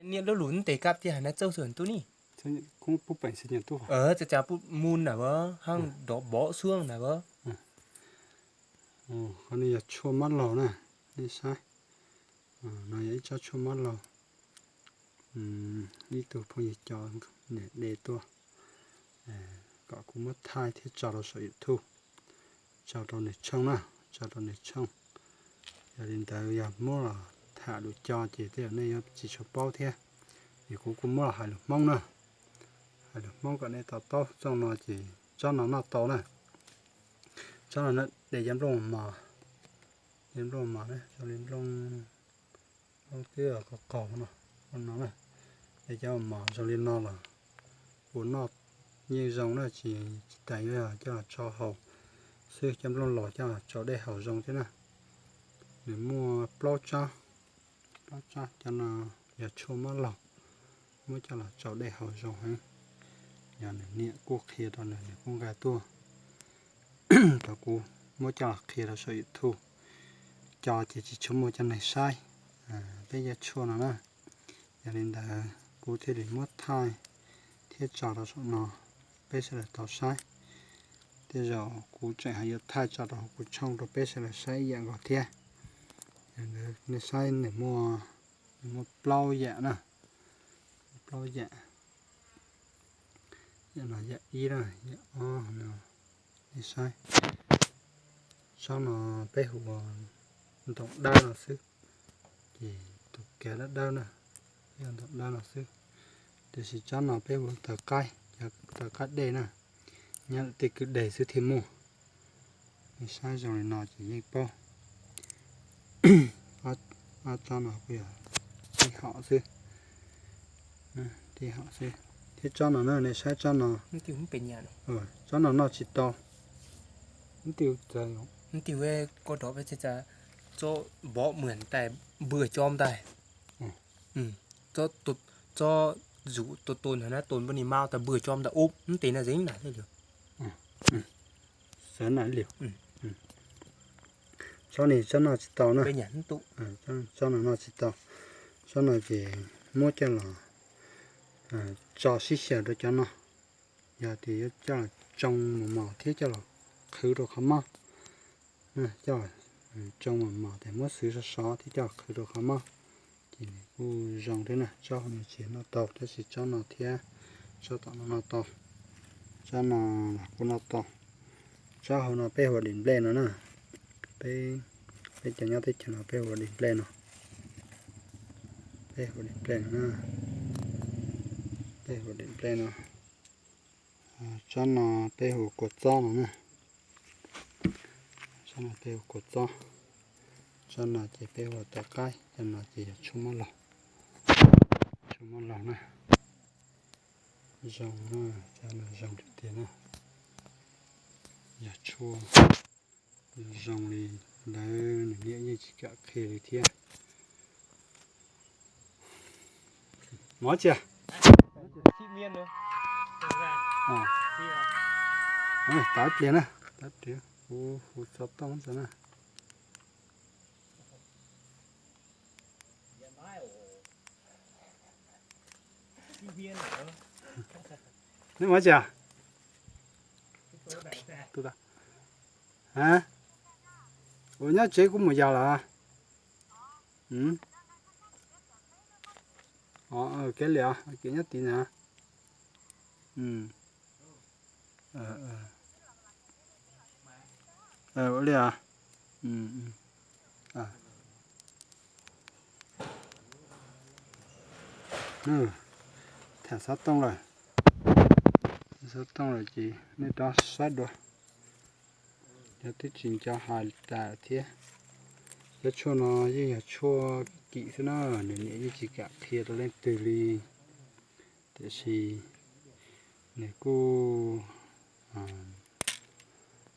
Niaj lub lus ntes kab tiag hais na txawj xwm ntuj ni. Txawj pub peem xwm ntuj. Txawj cas pub mus na vab, haj dov bov xuab na vab. Qhov no yog tshuaj mab laug na, nej saib. No yog ib tsob tshuaj mab laug. Ib tug phooj ywg cov niam de tuaj kom kuv muab thaij thiab tso rau saum YouTube, tso rau nws tshooj na, tso rau nws tshooj. Yog li ntawd yog muab los tham lus co ces tej zaum nej yuav tsis tshua paub thiab. Vim kuv kuj muab los hais lus Hmoob na, hais lus Hmoob kom nej to taub txooj no ces tsob no noj tau na. Tsob no de cov nplooj mos, cov nplooj mos na, zoo li nplooj, nplooj twb qaug qaug no, no na, de cov mos zoo li no los ua noj yeej zoo na, tsis, tsis tas yuav yog coj los tso haus xwb, cov nplooj los coj los tso dej haus zoo thiab na. Nws muaj plaub tsob, plaub tsob, cov no yog tshuaj mab laug, muab coj los tso dej haus zoo heev. Yog nws niam kuj qhia rau nws, nws kuj nqa tuaj rau kuv muab coj los qhia rau saum YouTube, co ces tsis tshua muaj cov neeg saib peb cov tshuaj no na. Yog li ntawd kuv thiaj li muab thaij thiab tso rau saum no, peb sawv daws tau saib. Tej zaum kuv tseem hais yuav thaij tso rau hauv kuv tshooj rau peb sawv daws saib ib yam nkaus thiab. Nej saib nws muaj, nws muaj plaub yam na, plaub yam. Yam no yam ib na, yam ob no, nej saib. Tsob no peb hu ua ntoos dawb no xwb, ces tus kav dawb dawb na, peb hu ua ntoos dawb no xwb. Tiam sis tsob no peb hu ua taws qaib, cov taws qaib dej na, nyob lawm tej kwj deg xwb thiaj muaj. Nej saib zoo li no ces yeej paub. Ob tsob no kuj yog tib hom xwb, tib hom xwb. Thiab tsob no na, nej saib tsob no, tsob no noj tsis tau. Tiv, koj rov peb txhia tsa, tsob npov muag ntais, npwg cov ntais, tsob, tsob zum tua tua ntawd na, tua npoj ni mau tas npwg cov ntais ub, nws tes na zeev na thiaj li. Xav na li. Tsob ni tsob noj tsis tau na. Tsob no noj tsis tau. Tsob no ces muab coj los tso sib xyaw rau cov no. Yog tias yuav coj los tsoo mos mos thiab coj los qhwv rau qhov mob, coj los tsoo mos mos ces muab xwv sov sov thiab coj los qhwv rau qhov mob, ces nws kuj zoo thiab na. Tsob hauv no tsis noj tau, tab sis tsob no thiab tsob tom no noj tau. Tsob no los kuj noj tau. Tsob hauv no peb hu ua dim nplej no na. Peb, peb cov nyob teb chaws no peb hu ua dim nplej no. Peb hu ua dim nplej no na. Peb hu ua dim nplej no. Tsob no peb hu ua kua txob no na. Tsob no peb hu ua kua txob. Tsob no ces peb hu ua taws qaib, tsob no ces yog tshuaj mab laug. Tshuaj mab laug na. Zoo na, tsob no zoo tiag tiag na. Yog tshuaj zoo li lawv nws niam yeej tsis kam qhia li thiab. Mov tsia. Tab pliag na, tab pliag, hu, hu xov tooj ntawd na. Nej mov tsia? Ua nyob tsev kuv mus yos lawm. Kev liam, kev nyob tid na. Ua li os. Tham xov tooj lawm. Xov tooj lawm ces nej rov saib dua. Yog twb tsis nco hais tas thiab. Cov tshuaj no yeej yog tshuaj kim xwb na, nws niam yeej tsis kam qhia rau leej twg li. Tiam sis nws kuj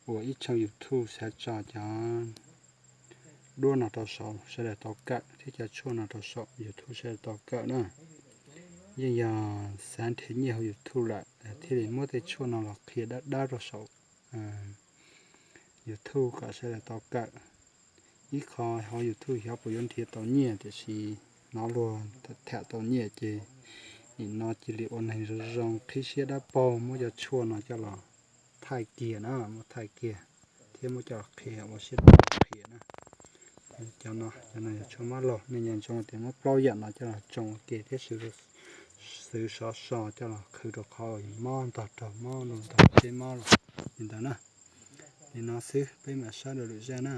ua ib tshooj YouTube xav tso cov duab no rau saum sawv daws tau kawm thiab cov tshuaj no rau saum YouTube sawv daws tau kawm na. Yeej yog xav nrhiav nyiaj hauv YouTube lawm thiaj li muab tej tshuaj no los qhia dawb dawb rau saum YouTube kom sawv daws tau kawm. Ib qho hauv YouTube xyov puas yuav nrhiav tau nyiaj tiam sis hnov luag tham tau nyiaj ces nim no cia li ua neeg zoo zoo qhib siab dab paug, muab cov tshuaj no coj los thaij kiag na, muab thaij kiag thiab muab coj los qhia ua siab dab paug qhia na. Cov no, cov no yog tshuaj mab laug, nej nco ntsoov tias muab plaub yam no coj los tsoo ua ke thiab xwv sov so coj los qhwv rau qhov mob ntog raug mob, lug ntog tseb mob los li ntawd na. Li no xwb, peb mam saib dua lwm zaj na.